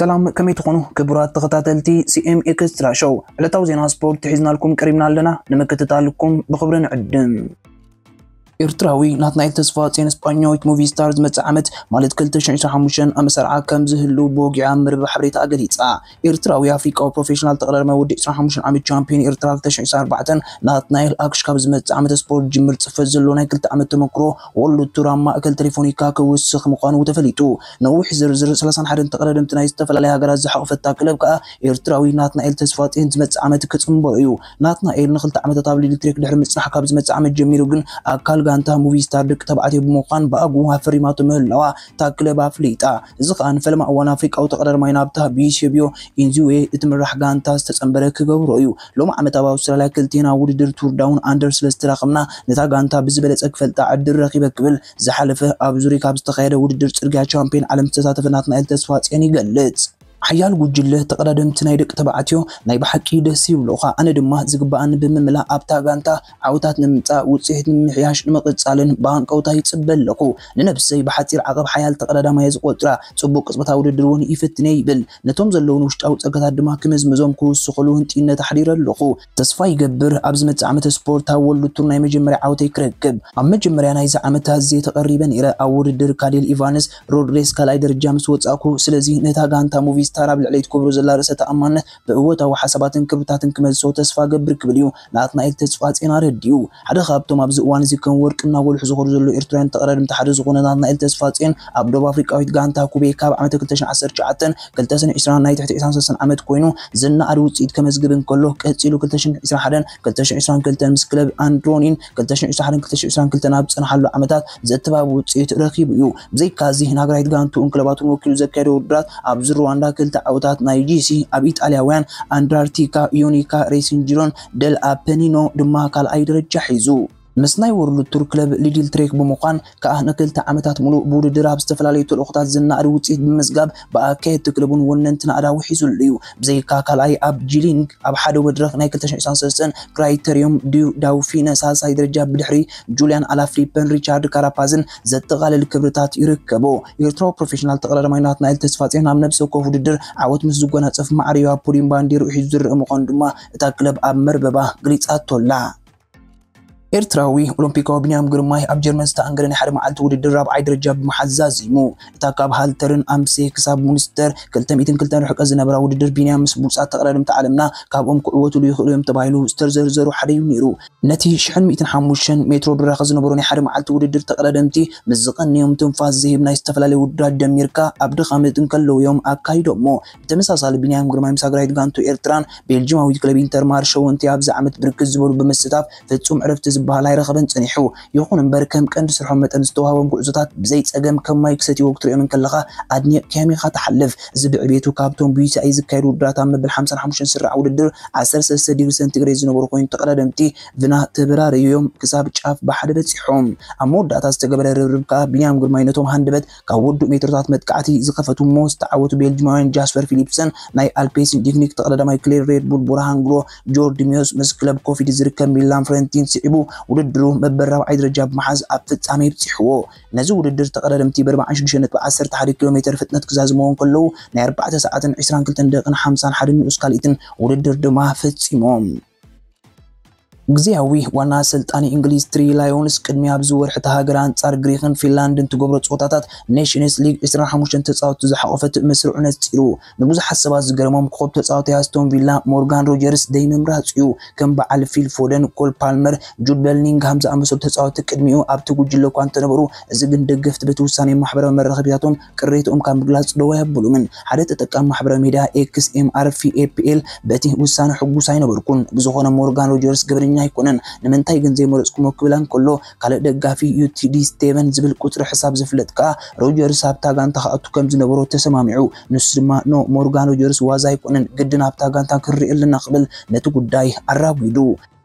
ሰላም፣ ከመይ ትኾኑ ክቡራት ተኸታተልቲ ሲ ኤም ኤክስትራ ሾው? ዕለታዊ ዜና ስፖርት ሒዝናልኩም ቀሪብና ኣለና፣ ንምክትታልኩም ብኽብሪ ንዕድም። ኤርትራዊ ናትናኤል ተስፋጽዮን ስጳኛዊት ሙቪ ስታር ዝመጽእ ዓመት ማለት ክልተ ሽሕን ዕስራን ሓሙሽተን ኣመሰርዓ ከም ዝህሉ ብወግዒ ኣብ መርበብ ሓበሬታ ገሊጻ። ኤርትራዊ ኣፍሪቃዊ ፕሮፌሽናል ተቐዳዳማይ ወዲ ዕስራን ሓሙሽተን ዓመት ቻምፒዮን ኤርትራ ክልተ ሽሕን ዕስራን ኣርባዕተን ናትናኤል ኣክሽ ካብ ዝመጽእ ዓመተ ስፖርት ጅምር ጽፈት ዘለዎ ናይ ክልተ ዓመት ተመክሮ ወርልድ ቱር ኣብ ማእከል ቴሌፎኒካ ክውስኽ ምዃኑ ተፈሊጡ። ነዊሕ ዝርዝር ሰላሳን ሓደን ተቐዳደምቲ ናይ ዝተፈላለያ ሃገራት ዝሓቖፈታ ክለብ ከኣ ኤርትራዊ ናትናኤል ተስፋጽዮን ዝመጽእ ዓመት ክጽንበሮ እዩ። ናትናኤል ንክልተ ዓመታት ኣብ ሊድል ትሬክ ድሕሪ ምጽናሕ ካብ ዝመጽእ ዓመት ጀሚሩ ግን ኣካል ጋንታ ሙቪ ስታር ደቂ ተባዕትዮ ብምዃን ብኣግኡ ኣፈሪማቶ ምህላዋ እታ ክለብ ኣፍሊጣ። እዚ ከኣ ንፈለማ እዋን ኣፍሪቃዊ ተቐዳዳማይ ናብታ ብዩሴብዮ ኢንዙዌ እትምራሕ ጋንታ ዝተጸንበረ ክገብሮ እዩ። ሎሚ ዓመት ኣብ ኣውስትራልያ ክልቴና ውድድር ቱር ዳውን ኣንደር ስለ ዝተራኸብና ነታ ጋንታ ብዝበለጸ ክፈልጣ ዕድል ረኺበ ክብል ዝሓለፈ ኣብ ዙሪክ ኣብ ዝተኻየደ ውድድር ጽርግያ ቻምፒዮን ዓለም ዝተሳተፈ ናትናኤል ተስፋጽዮን ይገልጽ። ሓያል ጉጅለ ተቐዳደምቲ ናይ ደቂ ተባዕትዮ ናይ ብሓቂ ደስ ይብሉኻ። ኣነ ድማ ዝግባኣኒ ብምምላእ ኣብታ ጋንታ ዓወታት ንምምጻእ፣ ውጽኢት ንምምሕያሽ፣ ንምቕጻልን ብሃንቀውታ ይጽበ ኣለኹ። ንነብሰይ ብሓጺር ዓቐብ ሓያል ተቐዳዳማይ ዝቖጽራ፣ ጽቡቕ ቅጽበታዊ ውድድር እውን ይፍትነ ይብል። ነቶም ዘለውን ውሽጣዊ ጸጋታት ድማ ክምዝምዞም ክውስኸሉ ህንጥይነት ኣሕዲረ ኣለኹ። ተስፋ ይገብር ኣብ ዝመጽእ ዓመተ ስፖርት ኣብ ወርልድ ቱር ናይ መጀመርያ ዓወተይ ክረክብ። ኣብ መጀመርያ ናይዚ ዓመት ኣዝየ ተቐሪበ ነይረ። ኣብ ውድድር ካዴል ኢቫንስ ሮድ ሬስ ካልኣይ ደረጃ ምስ ወጻእኩ፣ ስለዚ ነታ ጋንታ ሙቪ ስታር ኣብ ልዕለይ ትገብሮ ዘላ ርእሰ ተኣማንነት ብእወታዊ ሓሳባትን ክብርታትን ክመልሶ ተስፋ ገብር ክብል እዩ ናትናኤል ተስፋጽዮን ኣረዲኡ። ሓደ ካብቶም ኣብዚ እዋን እዚ ከም ወርቂ እናጎልሑ ዝኸዱ ዘለዉ ኤርትራውያን ተቐዳደምቲ ሓደ ዝኾነ ናትናኤል ተስፋጽዮን ኣብ ደቡብ ኣፍሪቃዊት ጋንታ ኩቤካ ኣብ ዓመተ ክልተ ሽሕን ዓሰርተ ትሽዓተን ክልተ ሽሕን ዕስራን ናይ ትሕቲ ዕስራን ሰለስተን ዓመት ኮይኑ ዝነኣድ ውጽኢት ከመዝግብ እንከሎ፣ ቀጺሉ ክልተ ሽሕን ዕስራን ሓደን ክልተ ሽሕን ዕስራን ክልተን ምስ ክለብ ኣንድሮኒን ክልተ ሽሕን ዕስራን ሓደን ክልተ ሽሕን ዕስራን ክልተን ኣብ ዝጸንሓሉ ዓመታት ዘተባብዕ ውጽኢት ረኺቡ እዩ። ብዘይካዚ፣ ናግራይት ጋንትኡን ክለባቱን ወኪሉ ዘካየዶ ውድድራት ኣብዚ ሩዋንዳ ክልተ ዓወታት፣ ናይ ጂ ሲ ኣብ ኢጣልያውያን ኣንድራርቲካ ዮኒካ ሬሲንጅሮን ደል ኣፐኒኖ ድማ ካልኣይ ደረጃ ሒዙ። ምስ ናይ ወርልድ ቱር ክለብ ሊድል ትሬክ ብምዃን ከኣ ንክልተ ዓመታት ሙሉእ ብውድድር ኣብ ዝተፈላለዩ ተልእኾታት ዝነኣድ ውጽኢት ብምምዝጋብ ብኣካየድቲ ክለቡን ወነንቲ ናእዳ ውሒዙሉ እዩ። ብዘይካ ካልኣይ ኣብ ጂሊንግ ኣብ ሓደ መድረኽ ናይ ክልተ ሽሕን ዕስራን ሰለስተን ክራይተሪዮም ዲዩ ዳውፊነ ሳልሳይ ደረጃ ብድሕሪ ጁልያን ኣላፍሊፐን ሪቻርድ ካራፓዝን ዘጠቓልል ክብርታት ይርከቦ። ኤርትራዊ ፕሮፌሽናል ተቐዳዳማይ ናትናኤል ተስፋጽዮን ኣብ ነብሰ ወከፍ ውድድር ዓወት ምስ ዝጎናጸፍ ማዕረ ኣብ ፖዲየም ባንዴርኡ ሒዙ ዝረአ ምዃኑ ድማ እታ ክለብ ኣብ መርበባ ገሊጻቶ ኣላ። ኤርትራዊ ኦሎምፒካዊ ቢንያም ግርማይ ኣብ ጀርመን ዝተኣንገደ ናይ ሓደ መዓልቲ ውድድር ራብዓይ ደረጃ ብምሓዝ ዛዚሙ። እታ ካብ ሃልተርን ኣምሴ ክሳብ ሙንስተር ክልተ ሚእትን ክልተን ርሕቀት ዝነበራ ውድድር ቢንያም ምስ ብሉጻት ተቐዳደምቲ ዓለምና ካብኦም ክዕወትሉ ይኽእሉ እዮም ተባሂሉ ዝተዘርዘሩ ሓደ እዩ ነይሩ። ነቲ ሽሕን ሚእትን ሓሙሽተን ሜትሮ ብራኸ ዝነበሩ ናይ ሓደ መዓልቲ ውድድር ተቐዳደምቲ ምስ ዝቐንዮም ትንፋስ ዝህብ ናይ ዝተፈላለዩ ውድድራት ጀሚርካ ኣብ ድኻመት እንከለዉ እዮም ኣካይዶሞ። ብተመሳሳሊ ቢንያም ግርማይ ምስ ሃገራዊት ጋንቱ ኤርትራን ቤልጅማዊት ክለብ ኢንተርማር ሸወንቲ ኣብዚ ዓመት ብርክት ዝበሉ ብምስታፍ ፍጹም ዕረፍቲ ዝበሃል ኣይረኸበን ጸኒሑ። ይኹን እምበር ከም ቀንዲ ስርሖም መጠን ዝተዋህቦም ጉዕዞታት ብዘይ ጸገም ከም ማይ ክሰትይዎ ክትሪኦም እንከለኻ ኣድኒቕካዮም ኢኻ ትሓልፍ። እዚ ብዕቤቱ ካብቶም ብዩቲኣይ ዝካየዱ ውድድራት ኣብ መበል ሓምሳን ሓሙሽተን ስራዕ ውድድር ዓሰርተ ሰለስተ ዲግሪ ሰንቲግሬድ ዝነበሩ ኮይኑ ተቐዳደምቲ ቭና ተበራረዮም ክሳብ ጫፍ ብሓደ በጺሖም። ኣብ መወዳእታ ዝተገበረ ርብርብ ከኣ ቢንያም ግርማይ ነቶም ሃንደበት ካብ ውዱእ ሜትሮታት መጥቃዕቲ ዝኸፈቱ እሞ ዝተዓወቱ ቤልጅማውያን ጃስፐር ፊሊፕሰን ናይ ኣልፔሲን ዲክኒክ ተቐዳዳማይ ክሌር ሬድ ቡል ቡርሃን ግሎ ጆርዲ ሚዮስ ምስ ክለብ ኮፊድ ዝርከብ ሚላን ፍረንቲን ስዒቡ ውድድሩ መበል ራብዓይ ደረጃ ብምሓዝ ኣብ ፍጻሜ ኣብጺሕዎ። ነዚ ውድድር ተቐዳደምቲ ብ ኣርባዓን ሽዱሽተን ነጥቢ ዓሰርተ ሓደ ኪሎ ሜትር ፍጥነት ክዛዝምዎ እንከለዉ ናይ ኣርባዕተ ሰዓትን ዕስራን ክልተን ደቂቕን ሓምሳን ሓደን ንኡስ ካልኢትን ውድድር ድማ ፈጺሞም። ግዜያዊ ዋና ኣሰልጣኒ እንግሊዝ ትሪ ላዮንስ ቅድሚ ኣብዚ ወርሒ እታ ሃገር ኣንጻር ግሪኽን ፊንላንድን ትገብሮ ጸወታታት ኔሽንስ ሊግ ዕስራን ሓሙሽተን ተጻወትቲ ዝሓቖፈት መስርዑ ነጺሩ። ንብዙሓት ሰባት ዝገረሞም ኮኸብ ተጻዋታይ ኣስቶን ቪላ ሞርጋን ሮጀርስ ደይ ምምራጹ እዩ። ከም በዓል ፊል ፎደን፣ ኮል ፓልመር፣ ጁድ በሊንግሃም ዝኣመሰሉ ተጻወትቲ ቅድሚኡ ኣብቲ ጉጅለ እኳ እንተነበሩ፣ እዚ ግን ደገፍቲ በቲ ውሳኔ ማሕበራዊ መራኸቢታቶም ቅሬትኦም ካብ ምግላጽ ደው ኣየብሉምን። ሓደ ተጠቃሚ ማሕበራዊ ሚድያ ኤክስ ኤም ኣር ፊ ኤ ፒ ኤል በቲ ውሳነ ሕጉስ ኣይነበርኩን። ብዝኾነ ሞርጋን ሮጀርስ ገበነኛ ኣይኮነን። ንምንታይ ግን ዘይመረጽኩሞ ክብል እንከሎ፣ ካልእ ደጋፊ ዩ ቲ ዲ ስቴቨን ዝብል ቁጽሪ ሕሳብ ዝፍለጥ ከኣ ሮጀርስ ኣብታ ጋንታ ክኣቱ ከም ዝነበሮ ተሰማሚዑ። ንሱ ድማ ኖ ሞርጋን ሮጀርስ ዋዛ ኣይኮነን፣ ግድን ኣብታ ጋንታ ክንርኢ ኣለና ክብል ነቲ ጉዳይ ኣራጒዱ።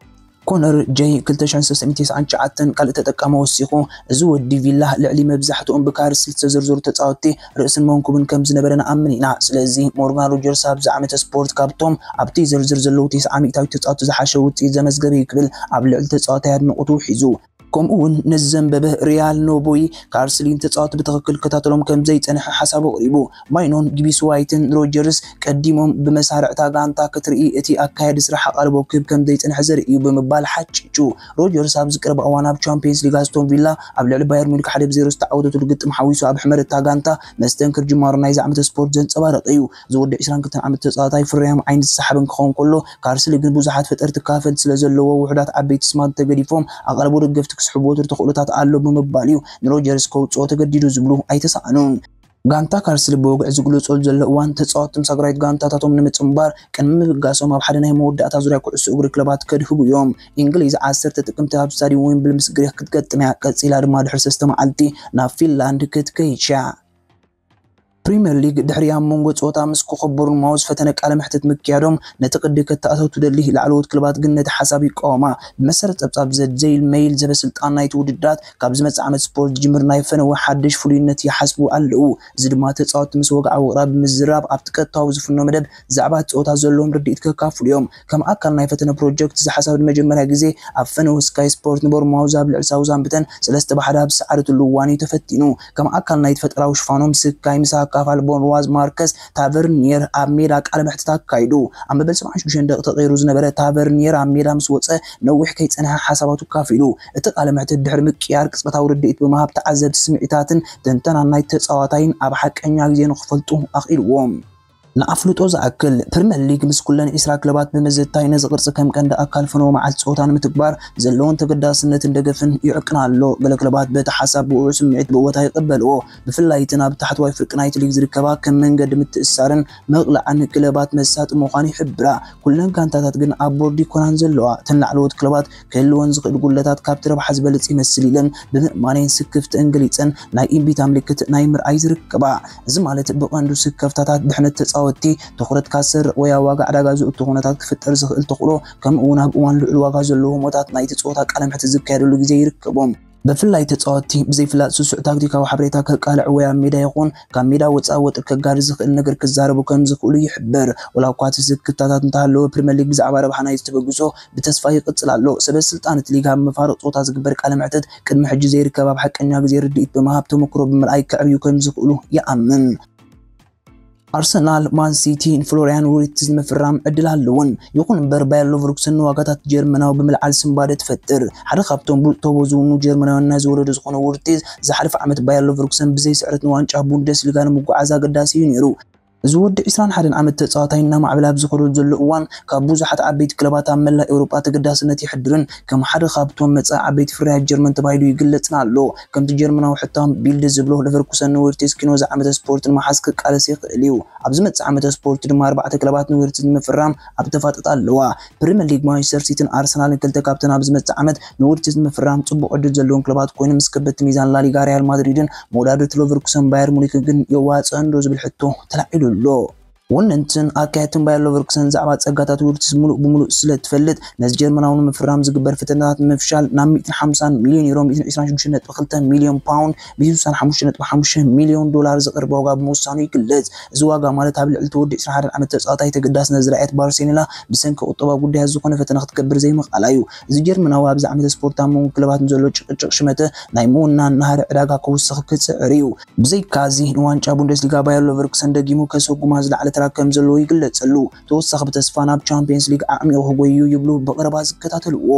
ኮነር ጀይ ክልተ ሽሕን ሰለስተ ሚእትን ተስዓን ትሽዓተን ካልእ ተጠቃሚ ወሲኹ፣ እዚ ወዲ ቪላ ልዕሊ መብዛሕትኦም ብካርስ ዝተዘርዘሩ ተጻወትቲ ርእስን መንኩብን ከም ዝነበረ ንኣምን ኢና። ስለዚ ሞርጋን ሮጀርስ ኣብዚ ዓመተ ስፖርት ካብቶም ኣብቲ ዝርዝር ዘለዉ ተስዓ ሚእታዊት ተጻወትቲ ዝሓሸ ውጽኢት ዘመዝገበ እዩ ክብል ኣብ ልዕሊ ተጻዋታይ ኣድንቖቱ ውሒዙ። ከምኡ እውን ነዚ ዘንበበ ሪያል ኖቦይ ካርስሊን ተጻወቲ ብትኽክል ክከታተሎም ከም ዘይጸንሐ ሓሳቡ ኣቕሪቡ። ማይኖን ጊብስ ዋይትን ሮጀርስ ቀዲሞም ብመሳርዕታ ጋንታ ክትርኢ እቲ ኣካያዲ ስራሕ ኣቓልቦ ክህብ ከም ዘይጸንሐ ዘርኢ እዩ ብምባል ሓጭ ሮጀርስ ኣብዚ ቀረባ እዋን ኣብ ቻምፒየንስ ሊግ ኣስቶን ቪላ ኣብ ልዕሊ ባየር ሚኒክ ሓደ ብ ዜሮ ዝተዓወተትሉ ግጥም ሓዊሱ ኣብ ሕመር እታ ጋንታ መስተንክር ጅማሮ ናይዚ ዓመት ስፖርት ዘንጸባረቐ እዩ። ዝወዲ ዕስራን ክልተን ዓመት ተጻዋታይ ፍርያም ዓይኒ ዝሰሓበን ክኸውን ከሎ ካርስሊ ግን ብዙሓት ፈጠርቲ ካፈል ስለ ዘለዎ ውሑዳት ዓበይቲ ስማት ተገዲፎም ኣቓልቦ ደገፍቲ ክስሕቡ ወትሩ ተኽእሎታት ኣሎ ብምባል እዩ ንሮጀርስ ከውጽኦ ተገዲዱ ዝብሉ ኣይተሳእኑን። ጋንታ ካርስሊ ብወግዒ ዝግለጸሉ ዘሎ እዋን ተጻወትቲ ምስ ኣግራይት ጋንታታቶም ንምጽንባር ቅድሚ ምብጋሶም ኣብ ሓደ ናይ መወዳእታ ዙርያ ኩዕሶ እግሪ ክለባት ከድህቡ እዮም። እንግሊዝ ዓሰርተ ጥቅምቲ ኣብ ስታዲየም ዌምብሊ ምስ ግሪክ ክትገጥም እያ። ቀጺላ ድማ ድሕሪ ሰለስተ መዓልቲ ናብ ፊንላንድ ክትከይድ እያ። ፕሪምየር ሊግ ድሕሪ ኣብ መንጎ ጸወታ ምስ ኮኸብ ቦርንማውዝ ፈተነ ቃለ መሕትት ምክያዶም ነቲ ቅዲ ከተኣታቱ ደሊ ላዕለዎት ክለባት ግን ነቲ ሓሳብ ይቃወማ። ብመሰረት ጸብጻብ ዘ ዴይሊ ሜይል ዘበ ስልጣን ናይቲ ውድድራት ካብ ዝመጽእ ዓመት ስፖርት ዝጅምር ናይ ፈነወ ሓድሽ ፍሉይነት ይሓስቡ ኣለዉ። እዚ ድማ ተጻወትቲ ምስ ወግዓዊ ውቕራ ብምዝራብ ኣብቲ ቀጥታዊ ዝፍኖ መደብ ዛዕባ እቲ ጸወታ ዘለዎም ርድኢት ከካፍሉ እዮም። ከም ኣካል ናይ ፈተነ ፕሮጀክት እዚ ሓሳብ ንመጀመርያ ግዜ ኣብ ፈነወ ስካይ ስፖርት ንቦርንማውዝ ኣብ ልዕሊ ሳውዛምፕተን ሰለስተ ብ ሓደ ኣብ ዝሰዓረትሉ እዋን እዩ ተፈቲኑ። ከም ኣካል ናይቲ ፈጠራዊ ሽፋኖም ስካይ ምስ ኣካፋል ቦርንማውዝ ማርከስ ታቨርኒየር ኣብ ሜዳ ቃለ መሕትት ኣካይዱ። ኣብ መበል ሰብዓን ሽዱሽተን ደቂ ተቐይሩ ዝነበረ ታቨርኒየር ኣብ ሜዳ ምስ ወጸ ነዊሕ ከይጸንሐ ሓሳባቱ ኣካፊሉ። እቲ ቃለ መሕትት ድሕሪ ምቅያር ቅጽበታዊ ርድኢት ብምሃብ ተዓዘብቲ ስምዒታትን ትንተናን ናይ ተጻዋታይን ኣብ ሓቀኛ ግዜ ንኽፈልጡ ኣኽኢልዎም። ንኣፍልጦ ዝኣክል ፕሪምየር ሊግ ምስ ኩለን ዕስራ ክለባት ብምዝታይ ነዚ ቅርጺ ከም ቀንዲ ኣካል ፈነወ መዓልቲ ጸወታ ንምትግባር ዘለዎን ተገዳስነትን ደገፍን ይዕቅን ኣሎ። ገለ ክለባት በቲ ሓሳብ ብውዑይ ስምዒት ብእወታ ይቕበልዎ። ብፍላይ እተን ኣብ ታሕተዋይ ፍርቂ ናይቲ ሊግ ዝርከባ ከም መንገዲ ምትእስሳርን ምቕላዕን ክለባት መሳጢ ምዃኑ ይሕብራ። ኩለን ጋንታታት ግን ኣብ ቦርድ ይኮናን ዘለዋ። እተን ላዕለዎት ክለባት ክህልወን ዝኽእል ጉድለታት ካብቲ ረብሓ ዝበልጽ ይመስል ኢለን ብምእማነን ስክፍተን ገሊጸን ናይ እምቢታ ምልክት ናይ ምርኣይ ዝርከባ። እዚ ማለት ብቐንዱ ስከፍታታት ድሕነት ተጻወትቲ ትኹረትካ ዝሰርቕ ወይ ኣብ ዋጋ ዕዳጋ ዝእቱ ኩነታት ክፍጠር ዝኽእል ተኽእሎ ከምኡ እውን ኣብ እዋን ልዑል ዋጋ ዘለዎ ሞታት ናይቲ ጸወታ ቃለ መሕትት ዝካየደሉ ግዜ ይርከቦም። ብፍላይ ተጻወትቲ ብዘይፍላጥ ስሱዕ ታክቲካዊ ሓበሬታ ከቃልዕ ወይ ኣብ ሜዳ ይኹን ካብ ሜዳ ወጻኢ ወጥሪ ከጋሪ ዝኽእል ነገር ክዛረቡ ከም ዝኽእሉ ይሕብር። ወላ እኳ እቲ ስክፍታታት እንተሃለወ ፕሪምየር ሊግ ብዛዕባ ረብሓ ናይቲ ተበግሶ ብተስፋ ይቕጽል ኣሎ። ሰበ ስልጣን እቲ ሊግ ኣብ መፋርቕ ጸወታ ዝግበር ቃለ መሕትት ቅድሚ ሕጂ ዘይርከብ ኣብ ሓቀኛ ግዜ ርድኢት ብምሃብ ተመክሮ ብምርኣይ ከዕብዩ ከም ዝኽእሉ ይኣምን። ኣርሰናል ማን ሲቲ ንፍሎሪያን ዊርትዝ ንምፍራም ዕድል ኣለውን። ይኹን እምበር ባየር ሎቨርኩሰን ንዋጋታት ጀርመናዊ ብምልዓል ስንባደ ትፈጥር። ሓደ ካብቶም ብሉጽ ቶቦ ዝውኑ ጀርመናውያን ናይ ዝወለዱ ዝኾነ ዊርትዝ ዝሓለፈ ዓመት ባየር ሎቨርኩሰን ብዘይ ስዕረት ንዋንጫ ቡንደስሊጋ ንምጉዓዝ ኣገዳሲ እዩ ነይሩ። እዚ ወዲ ዕስራን ሓደን ዓመት ተጻዋታይ እናማዕበለ ኣብ ዝኸደሉ ዘሎ እዋን ካብ ብዙሓት ዓበይቲ ክለባት ኣብ መላእ ኤውሮጳ ተገዳስነት የሕድርን ከም ሓደ ካብቶም መጻኢ ዓበይቲ ፍርያት ጀርመን ተባሂሉ ይግለጽን ኣሎ። ከምቲ ጀርመናዊ ሕታም ቢልድ ዝብሎ ለቨርኩሰን ንዊርትዝ ኪኖ ዝዓመተ ስፖርት ንምሓዝ ክቃለስ ይኽእል እዩ። ኣብ ዝመጽእ ዓመተ ስፖርት ድማ ኣርባዕተ ክለባት ንዊርትዝ ንምፍራም ኣብ ተፋጠጥ ኣለዋ። ፕሪምየር ሊግ ማንቸስተር ሲቲን ኣርሰናልን ክልተ ካብተን ኣብ ዝመጽእ ዓመት ንዊርትዝ ንምፍራም ጽቡቕ ዕድል ዘለዎም ክለባት ኮይኖም ምስ ከበድቲ ሚዛን ላሊጋ ሪያል ማድሪድን መወዳድርቲ ለቨርኩሰን ባየር ሙኒክ ግን የዋጽአን ዶ ዝብል ሕቶ ተላዒሉ ኣሎ። ወነንትን ኣካየድትን ባየር ለቨርኩሰን ዛዕባ ጸጋታት ዊርትዝ ምሉእ ብምሉእ ስለ ትፈልጥ ነዚ ጀርመናዊ ንምፍራም ዝግበር ፈተነታት ንምፍሻል ናብ ሚእትን ሓምሳን ሚልዮን ዩሮ፣ ሚእትን ዕስራን ሽዱሽተን ነጥቢ ክልተ ሚልዮን ፓውንድ፣ ብ ስሳን ሓሙሽተ ነጥቢ ሓሙሽተ ሚልዮን ዶላር ዝቐርብ ዋጋ ብምውሳኑ ይግለጽ። እዚ ዋጋ ማለት ኣብ ልዕሊ እቲ ወዲ ዕስራን ሓደን ዓመት ተጻዋታይ ተገዳስነት ዝረኣየት ባርሴሎና ብሰንኪ ቁጠባዊ ጉዳያት ዝኾነ ፈተነ ክትገብር ዘይምኽኣላ እዩ። እዚ ጀርመናዊ ኣብዚ ዓመተ ስፖርት ኣብ መንጎ ክለባት ንዘሎ ጭቕጭቕ ሽመተ ናይ ምውናን ናህሪ ዕዳጋ ክውስኽ ክጽዕር እዩ። ብዘይካዚ ንዋንጫ ቡንደስሊጋ ባየር ሎቨርኩሰን ደጊሙ ከሰጉማ ዝለዓለ ተራ ከም ዘለዎ ይግለጸሉ። ተወሳኺ ብተስፋ ናብ ቻምፒየንስ ሊግ ዓዕሚቑ ክጎይዩ ይብሉ ብቐረባ ዝከታተልዎ።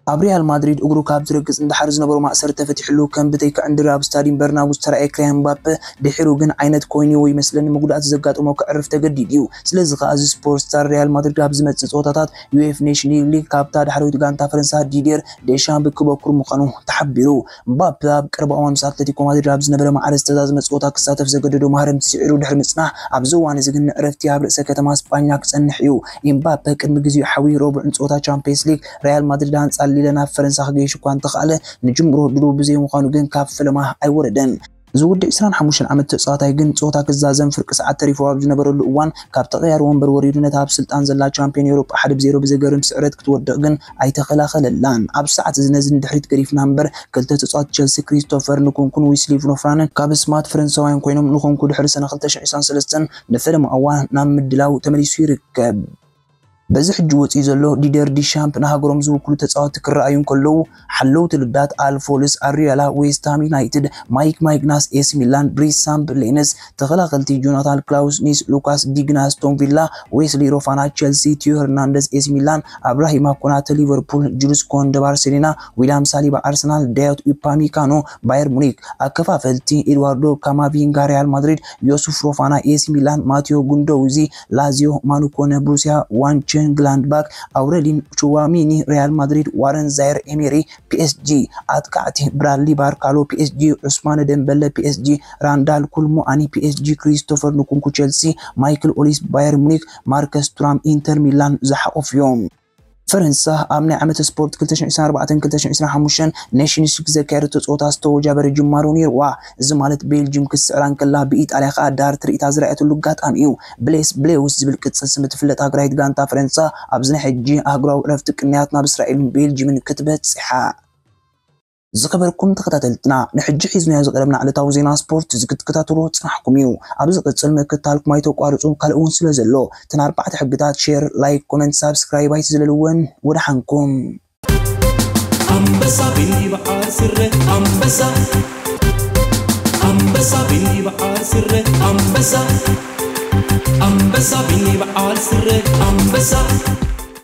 ኣብ ሪያል ማድሪድ እግሩ ካብ ዝረግጽ ንደሓር ዝነበሮ ማእሰር ተፈቲሕሉ ከም ብተይ ክዕንድር ኣብ ስታዲየም በርናቡ ዝተራእየ ክልያን ምባፔ ድሒሩ ግን ዓይነት ኮይንዎ ይመስለኒ መጉዳእቲ ዘጋጠሞ ከዕርፍ ተገዲዱ እዩ። ስለዚ ከኣ እዚ ስፖርት ስታር ሪያል ማድሪድ ኣብ ዝመጽእ ጸወታታት ዩኤፍ ኔሽን ሊግ ካብታ ዳሕረዊት ጋንታ ፈረንሳ ዲድየር ዴሻምብ ክበኩር ምዃኑ ተሓቢሩ። ምባፔ ኣብ ቀረባ እዋን ምስ ኣትሌቲኮ ማድሪድ ኣብ ዝነበረ ማዕረ ዝተዛዘመ ጸወታ ክሳተፍ ዘገደዶ ማህረምቲ ስዒሩ ድሕሪ ምጽናሕ ኣብዚ እዋን እዚ ግን ንዕረፍቲ ኣብ ርእሰ ከተማ ስጳኛ ክጸንሕ እዩ። ኢምባፔ ቅድሚ ግዜኡ ሓዊ ረቡዕ ንጸወታ ቻምፒየንስ ሊግ ሪያል ማድሪድ ኣንጻር ሊለ ናብ ፈረንሳ ክገይሽ እኳ እንተኽኣለ ንጅምሮ ድሉው ብዘይምዃኑ ግን ካብ ፈለማ ኣይወረደን። እዚ ወዲ ዕስራን ሓሙሽተን ዓመት ተጻዋታይ ግን ጸወታ ክዛዘም ፍርቂ ሰዓት ተሪፉ ኣብ ዝነበረሉ እዋን ካብ ተቐያሪ ወንበር ወሪዱ ነታ ኣብ ስልጣን ዘላ ቻምፒዮን ኤውሮጳ ሓደ ብ ዜሮ ብዘገርም ስዕረት ክትወድቕ ግን ኣይተኸላኸለላን። ኣብዚ ሰዓት እዚ ነዚ ንድሕሪት ገዲፍና እምበር ክልተ ተጻወትቲ ቸልሲ ክሪስቶፈር ንኩንኩን ዊስሊ ኖፍራንን ካብ ስማት ፈረንሳውያን ኮይኖም ንኩንኩ ድሕሪ ሰነ ክልተ ሽሕን ዕስራን ሰለስተን ንፈለማ እዋን ናብ ምድላው ተመሊሱ ይርከብ። በዚ ሕጂ ወፂኡ ዘሎ ዲደር ዲሻምፕ ንሃገሮም ዝውክሉ ተፃወቲ ክረኣዩ እንከለዉ፣ ሓለውቲ ልዳት ኣልፎልስ ኣሪያላ ዌስትሃም ዩናይትድ፣ ማይክ ማይግናስ ኤሲ ሚላን፣ ብሪስ ሳምፕ ሌንስ ተኸላኸልቲ፣ ጆናታን ክላውስ ኒስ፣ ሉካስ ዲግና ኣስቶን ቪላ፣ ዌስሊ ሮፋና ቸልሲ፣ ቲዮ ሄርናንደዝ ኤሲ ሚላን፣ ኣብራሂማ ኮናተ ሊቨርፑል፣ ጁልስ ኮንደ ባርሴሎና፣ ዊሊያም ሳሊባ ኣርሰናል፣ ዳዮት ኡፓሚካኖ ባየር ሙኒክ፣ ኣከፋፈልቲ ኤድዋርዶ ካማቪንጋ ሪያል ማድሪድ፣ ዮሱፍ ሮፋና ኤሲ ሚላን፣ ማቴዮ ጉንዶውዚ ላዚዮ፣ ማኑኮነ ብሩሲያ፣ ዋንቸን ግላንድባክ፣ ኣውረሊን ቹዋሚኒ ሪያል ማድሪድ፣ ዋረን ዛየር ኤሜሪ ፒኤስጂ፣ ኣጥቃዕቲ ብራድሊ ባርካሎ ፒኤስጂ፣ ዑስማነ ደምበለ ፒኤስጂ፣ ራንዳል ኩልሙኣኒ ፒኤስጂ፣ ክሪስቶፈር ንኩንኩ ቸልሲ፣ ማይክል ኦሊስ ባየር ሙኒክ፣ ማርከስ ቱራም ኢንተር ሚላን ዝሓቆፉ እዮም። ፈረንሳ ኣብ ናይ ዓመት ስፖርት ክልተ ሽሕን ዕስራን ኣርባዕተን ክልተ ሽሕን ዕስራን ሓሙሽተን ኔሽንስ ሊግ ዘካየደቶ ጸወታ ዝተወጃበረ ጅማሮ ነይርዋ። እዚ ማለት ቤልጅም ክትስዕራ እንከላ ብኢጣልያ ከኣ ዳር ትርኢታ ዝረኣየትሉ ኣጋጣሚ እዩ። ብሌስ ብሌውስ ዝብል ቅጽል ስም እትፍለጥ ሃገራዊት ጋንታ ፈረንሳ ኣብዚ ናይ ሕጂ ኣህጉራዊ ዕረፍቲ ቅንያት ናብ እስራኤልን ቤልጅምን ክትበጽሕ እያ። ዝኸበርኩም ተኸታተልትና፣ ንሕጂ ሒዝናዮ ዝቐረብና ዕለታዊ ዜና ስፖርት እዚ ክትከታተልዎ ዝጸናሕኩም እዩ። ኣብ ዝቕጽል ምክትታልኩም ኣይተቋርጹ፣ ካልእ እውን ስለ ዘሎ እተን ኣርባዕተ ሕግታት ሼር፣ ላይክ፣ ኮመንት፣ ሳብስክራይብ ኣይትዝለልወን። ወደሓንኩም። ኣንበሳ ቢኒ በዓል ስረ ኣንበሳ ኣንበሳ ቢኒ በዓል ስረ ኣንበሳ ኣንበሳ ቢኒ በዓል ስረ ኣንበሳ